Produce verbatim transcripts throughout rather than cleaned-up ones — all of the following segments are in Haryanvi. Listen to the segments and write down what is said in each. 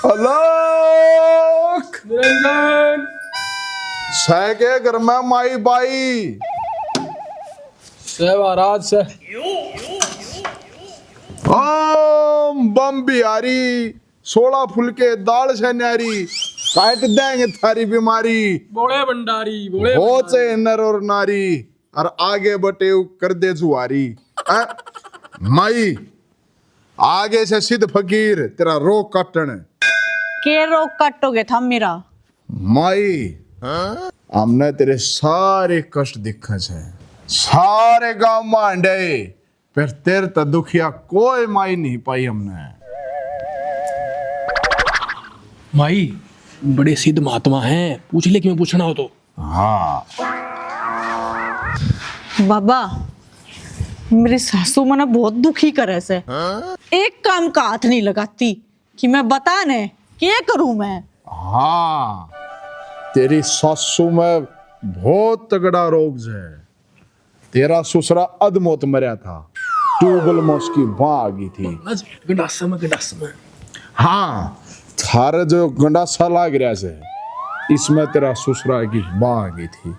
अलख निरंजन। सह के घर में माई बाई। सह महाराज सह। ओम बम बिहारी, सोलह फुलके दाल से न्यारी, काट देंगे थारी बीमारी। बोले भंडारी, बोले हो भंडारी। चाहे नर और नारी, और आगे बटे कर दे जुआरी। आ, माई, आगे से सिद्ध फकीर तेरा रोग काटण। के रोग काटोगे था मेरा? माई, हमने तेरे सारे कष्ट दिखे से, सारे गांव में हंडे, पर तेरे तो दुखिया कोई माई नहीं पाई हमने। माई, बड़े सिद्ध महात्मा हैं, पूछ ले, क्यों पूछना हो तो। हाँ। बाबा, मेरी सासू मने बहुत दुखी करे से। एक काम का हाथ नहीं लगाती कि मैं बता ने के करूं मैं। हाँ, तेरी सासू में बहुत तगड़ा रोग है। तेरा ससुरा अधमौत मरया था, ट्यूबवेल में उसकी बांह आ गई थी। गंडासा में, गंडासा में। हाँ, थारे जो गंडासा लाग रहा है, इसमें तेरा ससुरा की बांह आ गई थी।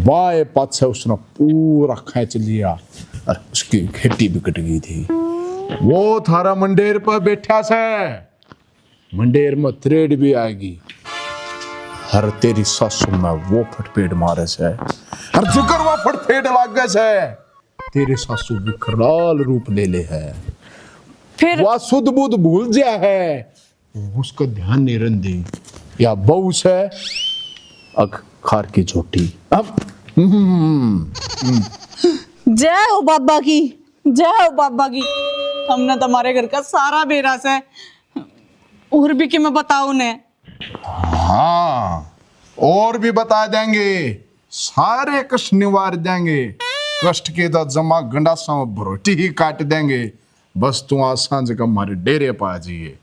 बांह पाछे उसने पूरा खींच लिया और उसकी घेटी भी कट गई थी। वो थारा मंडेर पर बैठा से, मंडेर में त्रेड भी आएगी। हर तेरी सासू में वो फटफेट मारे से, हर जुकर वो फटफेट लागे से। तेरी सासू विकराल रूप ले ले है। फिर? वह सुध बुध भूल जा है, उसका ध्यान नहीं रहंदी। या बहू से अक खार की झोटी। अब हम्म, हम्म। जय हो बाबा की, जय हो बाबा की। हमने तुम्हारे घर का सारा बेरा से, और भी कि मैं बताऊं ने। हाँ, और भी बता देंगे, सारे कष्ट निवार देंगे। कष्ट के तो जमा गंडासा में भरोटी ही काट देंगे। बस तू आज सांझ का हमारे डेरे पा जाइए।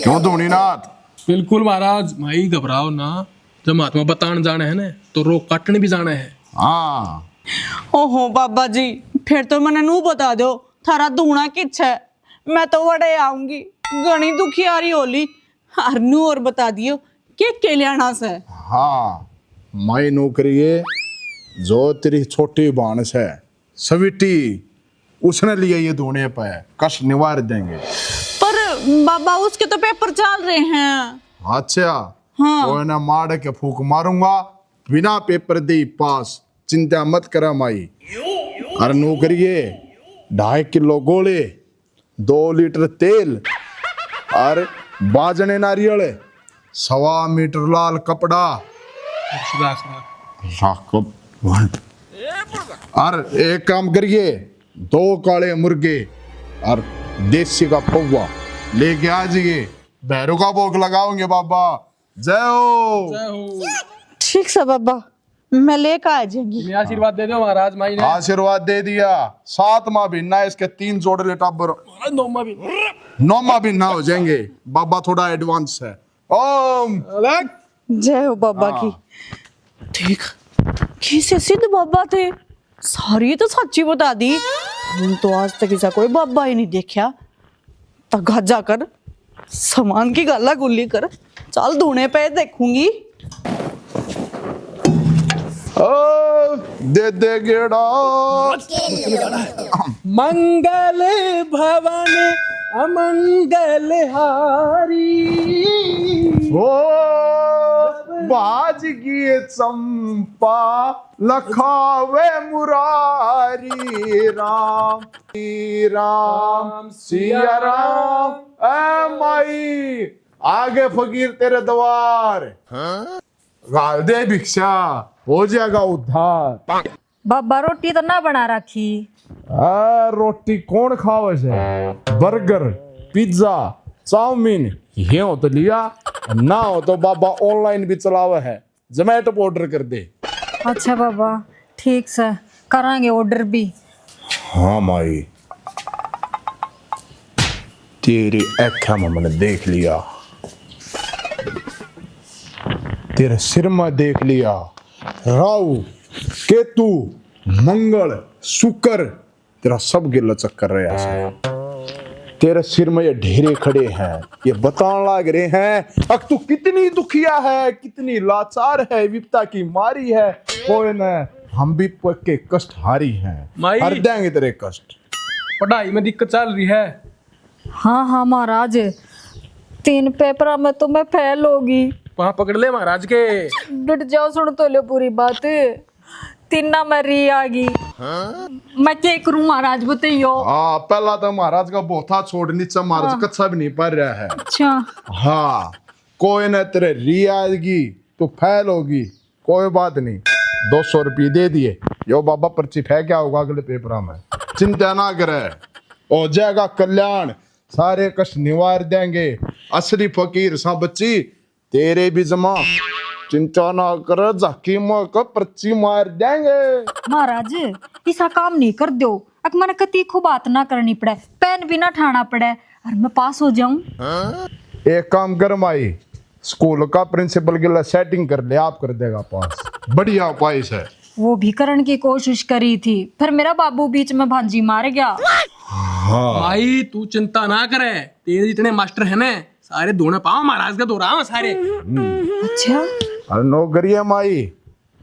क्यों धूणीनाथ? बिल्कुल महाराज, माई घबराओ ना। जब महात्मा बतान जाने हैं ना, तो रोग काटने भी जाने हैं। हाँ। ओहो बाबा जी, फिर तो मने नू बता दो, थारा धूणा किछ है। मैं तो वड़े आऊंगी, घणी दुखियारी होली। अर नू और बता दियो, के के ल्याणा से? हाँ, माई नू करिए, जो तेरी छोटी भाण से, स्वीटी, उसने लिए ये धूणे पे कष्ट निवार देंगे। पर बाबा, उसके तो पेपर चल रहे हैं। अच्छा, हाँ। कोई ना, मार के फूक मारूंगा, बिना पेपर दे ही पास। चिंता मत करा माई। अर नू करिए, ढाई किलो गोले, दो लीटर तेल, अर बाजने नारियल, सवा मीटर लाल कपड़ा। राख, राख। राख। अर एक काम करिए, दो काले मुर्गे अर देसी का पौवा लेके आ जाइए। भैरू का भोग लगाओगे बाबा। जय हो। जय हो। ठीक से बाबा, मैं लेकर आ जाऊंगी। इन्हें आशीर्वाद दे दो महाराज माई ने। आशीर्वाद दे दिया। सातवां महीना इसके तीन जोड़े ले टाबर। महाराज, नौवां भी। नौवां महीना हो जाएंगे। बाबा थोड़ा एडवांस है। ओम। अलग। जय हो बाबा की। हाँ। देख, कैसे सिद्ध बाबा थे, सारी तो साची बता दी। हम तो आज तक ऐसा कोई बाबा ही नहीं देखा। तगाजा कर, सामान की गाला गुल्ली कर, चल धूणे पे देखूंगी। ओ, दे दे गेड़ा। मंगल भवन अमंगल हारी। ओ, बाज गई चंपा लखावे मुरारी राम। श्री राम, सिया राम। ए माई, आगे फकीर तेरे द्वार। हाँ? घाल दे भिक्षा, हो जाएगा उद्धार। बाबा, रोटी तो ना बना रखी। आ, रोटी कौन खावे से? बर्गर, पिज्जा, चाउमीन, ये हो तो लिया, ना हो तो बाबा ऑनलाइन भी चलावे है। Zomato पे ऑर्डर कर दे। अच्छा बाबा, ठीक से, करांगे ऑर्डर भी। हाँ माई, तेरी आँखें में मैंने देख लिया, तेरे सिर में देख लिया, राहु, केतु, मंगल, शुक्र, तेरा सब गेला चक्कर रहा से। तेरे सिर में ये ढेरे खड़े हैं, ये बतान लाग रहे हैं, अक तू कितनी दुखिया है, कितनी लाचार है, विपता की मारी है। कोई न, हम भी पक्के कष्ट हारी हैं। माई। हर देंगे तेरे कष्ट। पढ़ाई में दिक्कत चल रही है। हाँ हाँ महाराज, तीन पेपरा में तो मैं फेल होगी। वहां पकड़ ले महाराज के। डट जाओ, सुन तो लो पूरी बात। तीना में री आ गई। मैं क्या करूं महाराज, बताइयो। हाँ, पहला तो महाराज का बोथा छोड़, नीचे महाराज हाँ। कच्छा भी नहीं पड़ रहा है। अच्छा। हाँ, कोई ना, तेरे री आएगी, तू फेल होगी, कोई बात नहीं, दो सौ रुपये दे दिए, यो बाबा पर्ची फेंक आओगा अगले पेपरा में, चिंता ना करे, हो जाएगा कल्याण, सारे कष्ट निवार देंगे। असली फकीर सा बच्ची, तेरे भी जमा, चिंता ना कर, झाकी मार का पर्ची मार देंगे। महाराज, इसा काम नहीं कर दो, अक मने कती को बात ना करनी पड़े, पेन भी ना ठाना पड़े, और मैं पास हो जाऊं। एक काम कर माई, स्कूल का प्रिंसिपल के लिए सेटिंग कर ले, आप कर देगा पास। बढ़िया उपाय है। वो भी करण की कोशिश करी थी, फिर मेरा बाबू बीच में भांजी मार गया। हाँ। माई, तू चिंता ना करे, तेरे जितने मास्टर है ना, सारे धोने पाओ महाराज का धोरा सारे। अच्छा। और नौकरी है माई,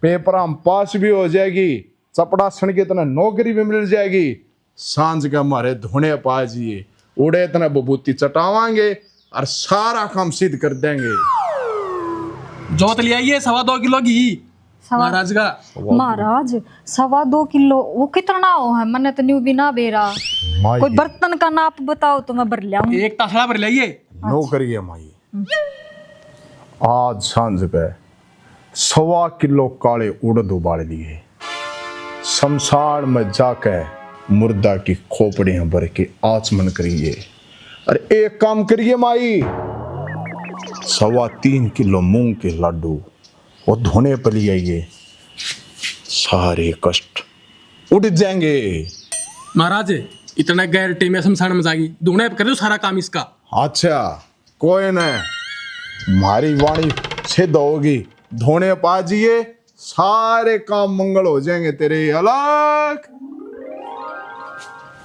पेपर हम पास भी हो जाएगी, चपड़ासन की तने नौकरी भी मिल जाएगी। सांझ के हमारे धोने पा जाइए, उड़े तने बबूती चटावांगे और सारा काम सिद्ध कर देंगे। जोत ले आइए सवा दो किलो घी। सवा महाराज का। महाराज, सवा दो किलो, वो कितना हो है? मन्ने तो न्यू भी ना बेरा। माई। कोई बर्तन का नाप बताओ तो मैं भर ल्याऊं। एक तसला भर लाइए। नौकरी है माई। आज सांझ पे सवा किलो काले उड़द उबाल लिए, शमशान में जाके मुर्दा की खोपड़ियां भर के आचमन करिए। और एक काम करिए माई, सवा तीन किलो मूंग के लाडू वो धोने पे ले आइए, सारे कष्ट उड़ जाएंगे। महाराज, इतना गैर टेम शमशान में जागी, धोने पे कर दो सारा काम इसका। अच्छा, कोई ना, म्हारी वाणी सिद्ध होगी, धोने पा जिए, सारे काम मंगल हो जाएंगे तेरे। अलख।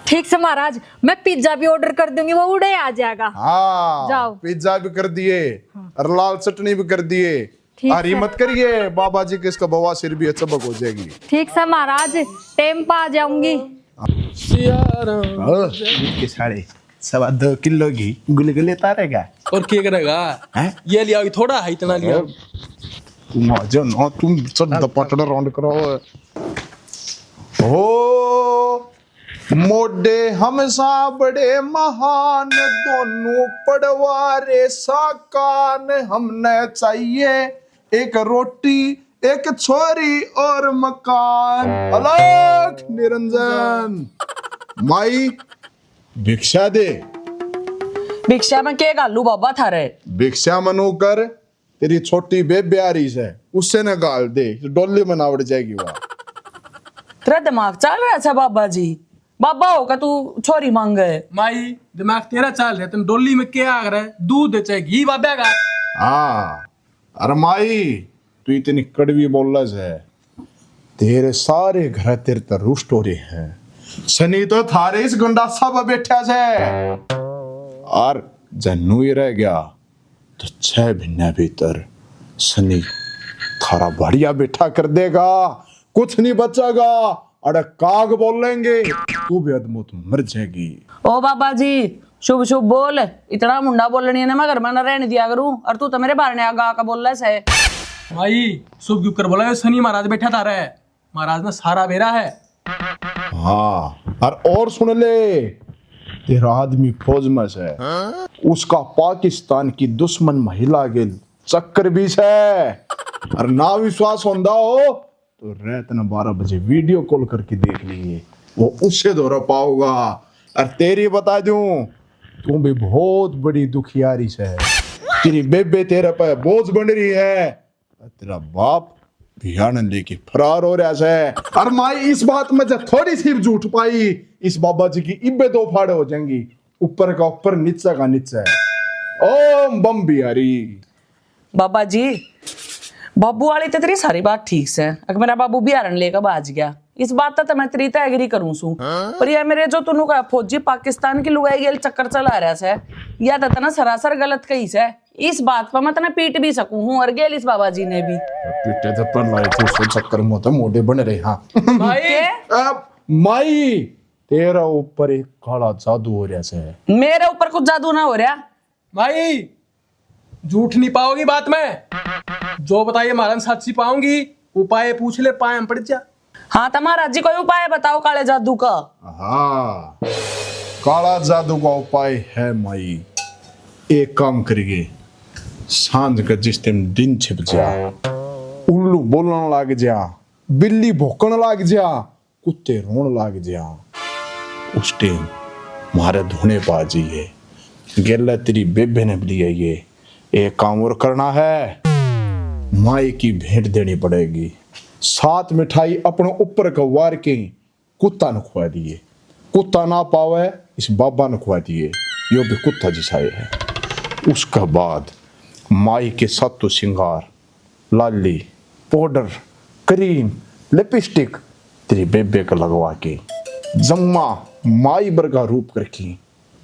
ठीक से महाराज, मैं पिज्जा भी ऑर्डर कर दूंगी, वो उड़े आ जाएगा। हाँ, जाओ। पिज्जा भी कर दिए और लाल चटनी भी कर दिए। ठीक हरी से। मत करिए, बाबा जी के इसका बवासीर भी चबक हो जाएगी। ठीक से महाराज, टाइम पे आ जाऊंगी। सियाराम। ओ, के साले, सवा दो किलो घी गुलगुले तारेगा। और क्या करेगा? हैं? ये लिया, थोड़ा है, इतना लिया। तू माजो ना, तुम सब दपाटड़ा राउंड करो। ओ, मोडे हम सा बड़े महान, दोनों पड़वारे सा कान, हमने चाहिए एक रोटी, एक छोरी और मकान। अलख निरंजन। माई, भिक्षा दे। भिक्षा में के घालू बाबा थारे? भिक्षा मनु कर, तेरी छोटी बेबे आ रही से, उससे ना गाल दे, डोली में नावड़ जाएगी वहाँ। तेरा दिमाग चल रहा है बाबा जी? बाबा होकर तू छोरी मांगे? माई, दिमाग तेरा चल रहा है, तुम डोली में क्या आ रहा है? दूध दे चाहे घी बाबे का। हाँ, अरे माई, तू इतनी कड़वी बोल से, तेरे सारे घर तेरे तर रुष्ट हो रहे हैं। शनि तो थारे इस गंडासा पे बैठा से, और जन्नू ही रह गया। तो छह महीने भीतर शनि थारा बढ़िया बैठा कर देगा, कुछ नहीं बचेगा। अरे काग बोलेंगे, तू भी अदमौत मर जाएगी। ओ बाबा जी, शुभ शुभ बोल, इतना मुंडा बोलनी ने मैं घर में ना रहने दिया करूं, और तू तो मेरे बारने आगा आका बोल से। भाई, शुभ क्यों कर बोला, शनि महाराज बैठा थारे। महाराज ने सारा बेरा है। हाँ, और, और सुन ले, तेरा आदमी फौज में से, उसका पाकिस्तान की दुश्मन महिला के चक्कर भी से। और ना विश्वास होंदा हो तो रात ने बारह बजे वीडियो कॉल करके देख लीजिए, वो उससे धोरा पाओगा। और तेरी बता दूं, तू भी बहुत बड़ी दुखियारी से, तेरी बेबे तेरे पे बोझ बन रही है। तेरा बाप भियान लेके फरार हो रहा है। और माई, इस बात में जब थोड़ी सी झूठ पाई, इस बाबा जी की इब्बे दो फाड़ हो जाएंगी, ऊपर का ऊपर, नीचे का नीचे। ओम बम बिहारी। बाबा जी, बाबू वाली तो तेरी सारी बात ठीक से, अगर मेरा बाबू बिहारन लेकर भाज गया, इस बात तै तो मैं तेरी तै एग्री करूं सूं। पर ये मेरे जो तन्नू का फौजी पाकिस्तान की लुगाई गेल चक्कर चला रहा सै, या तो तन्नै सरासर गलत कही सै। इस बात पर मैं तन्नै पीट भी सकूं हूं और गेल इस बाबा जी ने भी। पीटे तो पर लाए थे, उसको चक्कर में तो मोटे बन रहे। हाँ। भाई। के? अब माई, तेरा ऊपर एक काला जादू हो रहा सै। मेरे ऊपर कुछ जादू ना हो रहा। भाई, झूठ नहीं पाओगी बात में। जो बताइए, म्हारा साची पाऊंगी। उपाय पूछ ले, पाए हम पड़ जा। हाँ, तो महाराज जी, कोई उपाय बताओ काले जादू का। हाँ, काला जादू का उपाय है माई। एक काम करिए, सांझ का जिस टाइम दिन छिप जा, उल्लू बोलण लाग जा, बिल्ली भौंकण लाग जा, कुत्ते रोण लाग जा, उस टाइम म्हारे धूणे पा जाइए। गेले तेरी बेबे ने भी ले आइए। एक काम और करना है, माई की भेंट देनी पड़ेगी। सात मिठाई अपने ऊपर का वार के कुत्ता ने खुआ दिए, कुत्ता ना पावे इस बाबा ने खुआ दिए, यो भी कुत्ता जिसा है। उसके बाद माई के सातों श्रृंगार, लाली, पाउडर, क्रीम, लिपस्टिक तेरी बेबे का लगवा के जम्मा माई बरगा रूप करके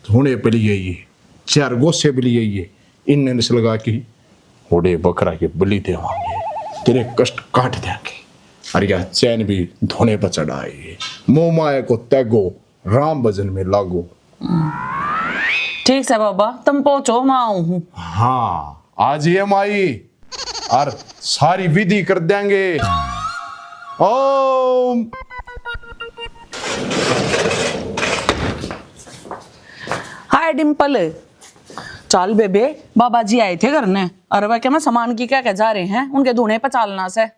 धूणे पे लिए ये, चार गोसे भी लिए ये, इनने नस लगा के होड़े बकरा के बलि देवांगे, तेरे कष्ट काट देंगे। अर या चैन भी धूणे पे चढ़ाए, मोह माया को त्यागो, राम भजन में लागो। ठीक सै बाबा, तुम पहुंचो, मैं आऊं हूँ। हाँ, आज ये माई और सारी विधि कर देंगे। ओम। हाय डिम्पल, चाल बेबे, बाबा जी आए थे घर ने, और वह क्या मैं सामान की क्या कह जा रहे हैं, उनके धूणे पे चालना से।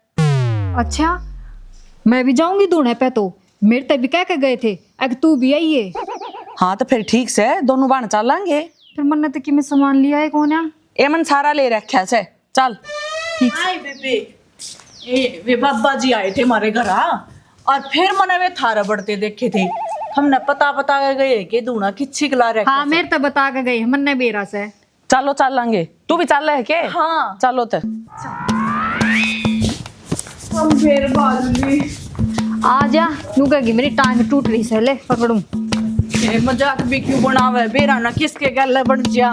अच्छा, मैं भी जाऊंगी धूणे पे, तो मेरे ते भी कह के गए थे, अग तू भी आइए। हाँ, तो फिर ठीक से दोनों बाण चालांगे। फिर मन्ने तो कि मैं सामान लिया है कौन है? ए मन सारा ले रखा से, चल। ठीक से। हाय बेबे, ए, वे बाबा जी आए थे हमारे घर, हाँ, और फिर मने वे थारे बड़ते देखे थे। हमने पता पता के गए के धूणा किच्छी कला रखा हाँ, से। मेरे तो बता के गए, मन्ने बेरा से। चलो, चालांगे। तू भी चाले है के? हाँ। चलो ते। हम फिर बालूली। आ जा, न्यू कहेगी मेरी टांग टूट रही से, ले पकड़ूं। ए, मजाक भी क्यों बनावे? बेरा ना किसके गैल बन जा।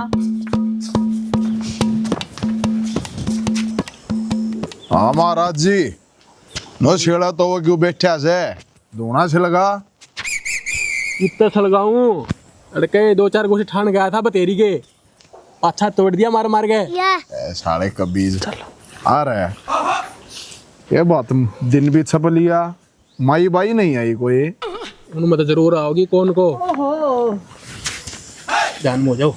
हाँ महाराज जी, नो छेड़ा तो वो क्यों बैठा से? धूणा से लगा। इतना सलगाऊं, अड़के दो चार गोसे ठान गया था बतेरी के, पाछा तोड़ दिया मार मार के। ए, साले कबीज। आ रहा है। ये बात दिन भी छप लिया, माई बाई नहीं आई कोई। उनमें तो जरूर आओगी कौन को। ओहो। ध्यान में हो जाओ।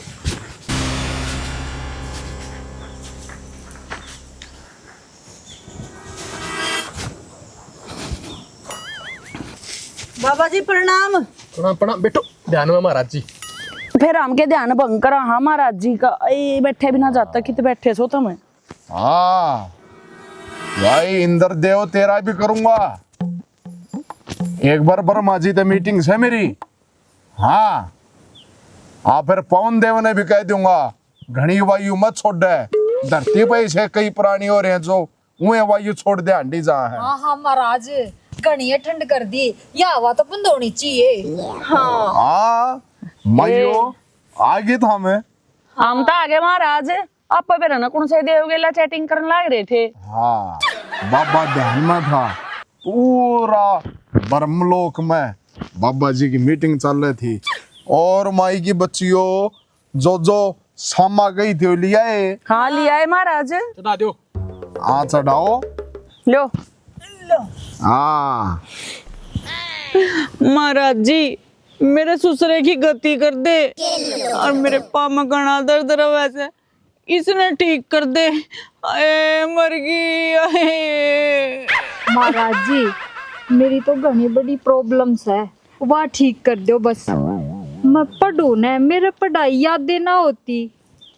बाबा जी प्रणाम। प्रणाम, प्रणाम, बैठो। ध्यान में महाराज जी। फिर हम के ध्यान भंग करा, हाँ महाराज जी का। ए, बैठे भी ना जाता, कित बैठे सो तुम? हाँ भाई इंद्रदेव, तेरा भी करूंगा। एक बार ब्रह्मा जी ते मीटिंग से मेरी। हाँ, हाँ, फिर पवन देव ने भी कह दूंगा, घणी वायु मत छोड़े। धरती पे इसे कई प्राणी हो रहे हैं जो उहे वायु छोड़ दे हांडी जा है। हाँ, हाँ, महाराज, घणी है ठंड कर दी, या हवा तो बंद होनी चाहिए। हाँ। हाँ, माइयो, ए। आ गए तो हमें। हम तो आ गए महाराज, आप पे ना कौन से देव गेला चैटिंग करने लाग रहे थे। हाँ, बाबा ध्यान में था, पूरा ब्रह्मलोक में बाबा जी की मीटिंग चल रही थी। और माई की बच्चियों, जो जो सामा गई थी, वो लिया है? हाँ, लिया है महाराज। चढ़ा दो। हाँ, चढ़ाओ। लो। हाँ। महाराज जी, मेरे ससुरे की गति कर दे। और मेरे पाँव में घणा दर्द रहे से, इसने ठीक कर दे। आए, मर गई, आए। महाराज जी, मेरी तो घणी बड़ी प्रॉब्लम्स है, वाह ठीक कर दो बस। मैं पढ़ू न, मेरे पढ़ाई याद ना होती।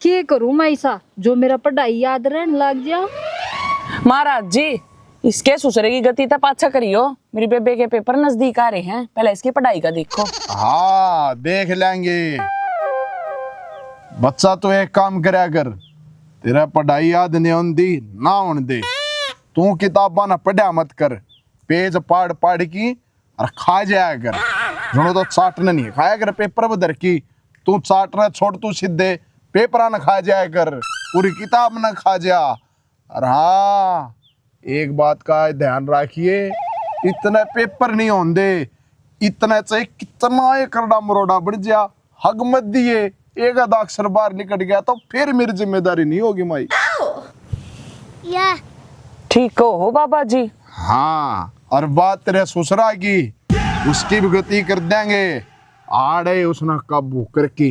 के करूं मैं ऐसा जो मेरा पढ़ाई याद रहने लग जा? महाराज जी, इसके ससुरे की गति तो पाछा करियो। मेरी बेबे के पेपर नजदीक आ रहे हैं, पहले इसकी पढ़ाई का देखो। हाँ, देख लेंगे। बच्चा, तू एक काम करया कर, तेरा पढ़ाई याद नहीं होंदी, ना होने दे। तू किताबां ना पढ़या मत कर, पेज पाड़ पाड़ की और खा जाया कर। जुणो तो चाटने नहीं खाया कर पेपर बदर की, तू चाटना छोड़, तू सीधे पेपरा न खा जाया कर, पूरी किताब न खा जा। और हाँ, एक बात का ध्यान रखिए, इतने पेपर नहीं होंदे, इतने चाहे कितना ये करड़ा मरोड़ा बन जा, हक मत दिए, एक आधा अक्षर बाहर निकल गया तो फिर मेरी जिम्मेदारी नहीं होगी माई। या ठीक हो, हो बाबा जी। हाँ, और बात तेरे ससुरा की, उसकी भी गति कर देंगे। आड़े उसने काबू करके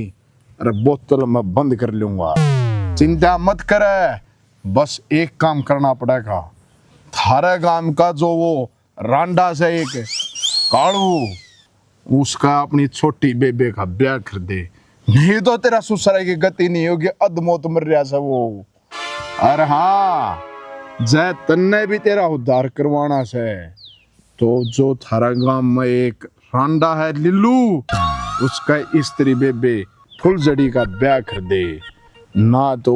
अरे बोतल में बंद कर लूंगा। चिंता मत करे, बस एक काम करना पड़ेगा। थारे गांव का जो वो रांडा से एक कालू, उसका अपनी छोटी बेबे का ब्याह कर दे, नहीं तो तेरा ससुरा की गति नहीं होगी। अधमौत मर रहा से वो। अरे हाँ, जय तन्ने भी तेरा उद्धार करवाना से, तो जो थारा गांव में एक रांडा है लिल्लू, उसका स्त्री बेबे फुलझड़ी का ब्याह कर दे, ना तो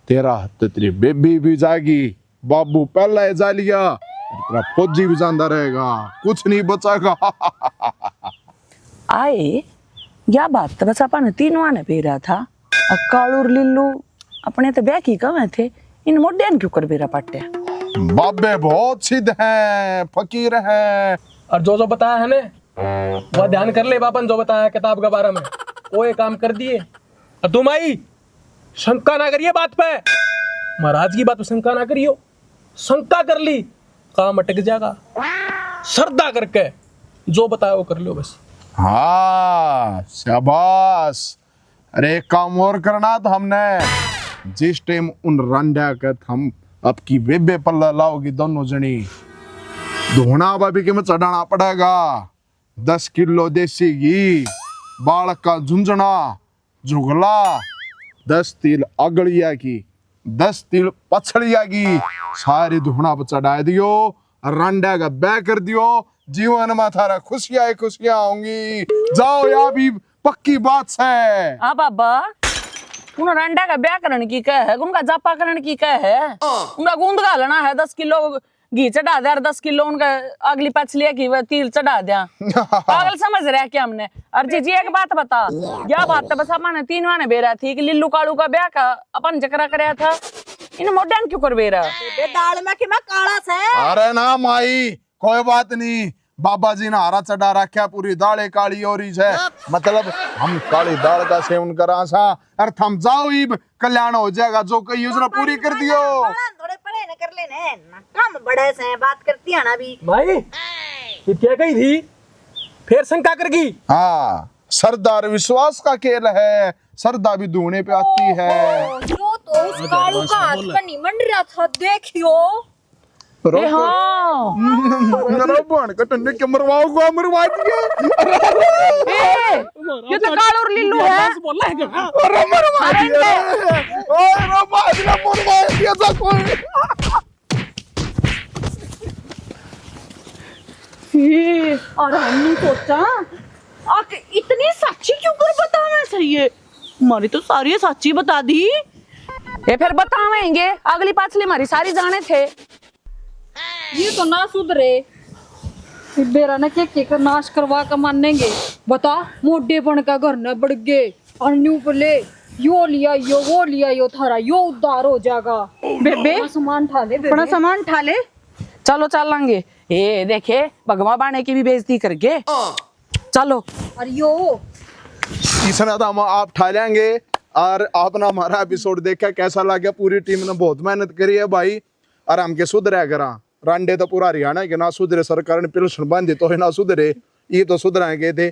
तेरा तो तेरी बेबी भी जागी, बाबू पहला ही जा लिया, तेरा फौजी भी जांदा रहेगा, कुछ नहीं बचागा। आए, या बात तो बस अपन तीनों ने बेरा था। अ कालू और लिल्लू अपने तो ब्याह की कहें थे, इन मोड्या ने क्यों कर बेरा पाट्या? बाबे बहुत सिद्ध हैं, फकीर हैं। और जो जो बताया है ने, वह ध्यान कर ले बापन, जो बताया है किताब के बारे में, वो ये काम कर दिए। और तुम आई शंका ना करिए बात पे, महाराज की बात पे शंका ना करियो। शंका कर ली, काम अटक जाएगा। श्रद्धा करके जो बताया वो कर लो बस। हाँ, शाबाश। अरे, एक काम और करना था हमने। जिस टाइम उन रांडा के थम आपकी बेबे पल्ला लाओगी दोनों जनी, धुना भाभी के में चढ़ाना पड़ेगा। दस किलो देसी घी, बालक का झुंझुना, झुगला, दस तिल अगलिया की, दस तिल पछलिया की, सारी धुना पर चढ़ा दियो, रांडा का ब्याह कर दियो। जीवन में थारा खुशियां ही खुशियां होंगी। जाओ, या भी पक्की बात से। हाँ बाबा, उन रांडा का ब्याह करण की कह है, उनका जापा करण की कह है, उनका गूंद घालना है, दस किलो घी चढ़ा दे और दस किलो उनका अगली पछलिया की वह तिल चढ़ा दिया। पागल समझ रहा क्या हमने? और जी जी, एक बात बता, या बात तो बस अपन तीन माने बेरा थी कि लिल्लू कालू का ब्याह का अपन जिक्र करया था, इन मोड्या ने क्यों कर बेरा? बे दाल में कि मैं काला से। अरे ना माई, कोई बात नहीं, बाबा जी ने हारा चढ़ा रखा, पूरी दाले काली हो रही है। मतलब हम काली दाल का सेवन करा सा, और थम जाओ इब, कल्याण हो जाएगा। जो कही उसने पूरी कर दियो। थोड़े पढ़े न कर लेने ना, काम बड़े से बात करती है ना भी। माई, ये क्या कही थी? फिर शंका कर गई। हाँ, सरदार विश्वास का खेल है, सरदा भी धूने पे आती है। यो तो उस कालू का हाथ पे नहीं मंड रहा था, देखियो। रोको। हाँ। मेरा बहन का टन्ने के मरवाओगा, मरवा दिए। ए, ये तो कालू और लिल्लू है। अरे मरवा दिए रे। ओए मरवा दिया, मरवा दिया था कोई। ए, और हमने सोचा, आके इतनी साची क्यों कर बतावे सही है? मारी तो सारी साची बता दी। ये फिर बतावेंगे, अगली पाछली हमारी सारी जाने थे। ये तो ना सुधरे। बेरा ने के के का नाश करवा के मानेंगे। बता, मोडेपण का घर न बढ़ गए। और न्यू बोले, यो लिया यो, वो लिया यो, थारा यो उद्धार हो जाएगा। बेबे, अपना सामान ठा ले अपना बेबे। सामान ठा ले। चलो चलेंगे। ए देखे, भगवा बाने की भी बेइज्जती कर गए। चलो। और यो इसने तो हम आप ठा लेंगे। और आपने हमारा एपिसोड देखा, कैसा लगा? पूरी टीम ने बहुत मेहनत करी है भाई। और हम के सुधरा करा, रांडे तो पूरा हरियाणा के ना सुधरे, सरकार ने पिलसन बांधी तो है ना सुधरे, ये तो सुधरा गए थे।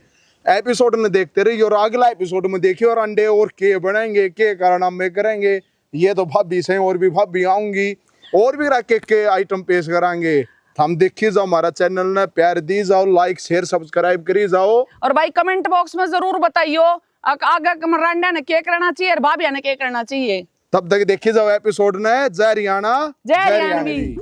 एपिसोड ने देखते रहिए और अगला एपिसोड में देखिए और रांडे और के बनाएंगे, के कारनामे करेंगे। ये तो भाभी से और भी भाभी आऊंगी और भी राके के आइटम पेश करांगे। हम देखिए जाओ हमारा चैनल ने प्यार दी जाओ, लाइक शेयर सब्सक्राइब करी जाओ। और भाई कमेंट बॉक्स में जरूर बताइयो, अक-, आगे रांडा ने के करना चाहिए और भाभिया ने के करना चाहिए। तब तक देखिए जाओ एपिसोड ने। जय हरियाणा, जय हरियाणवी।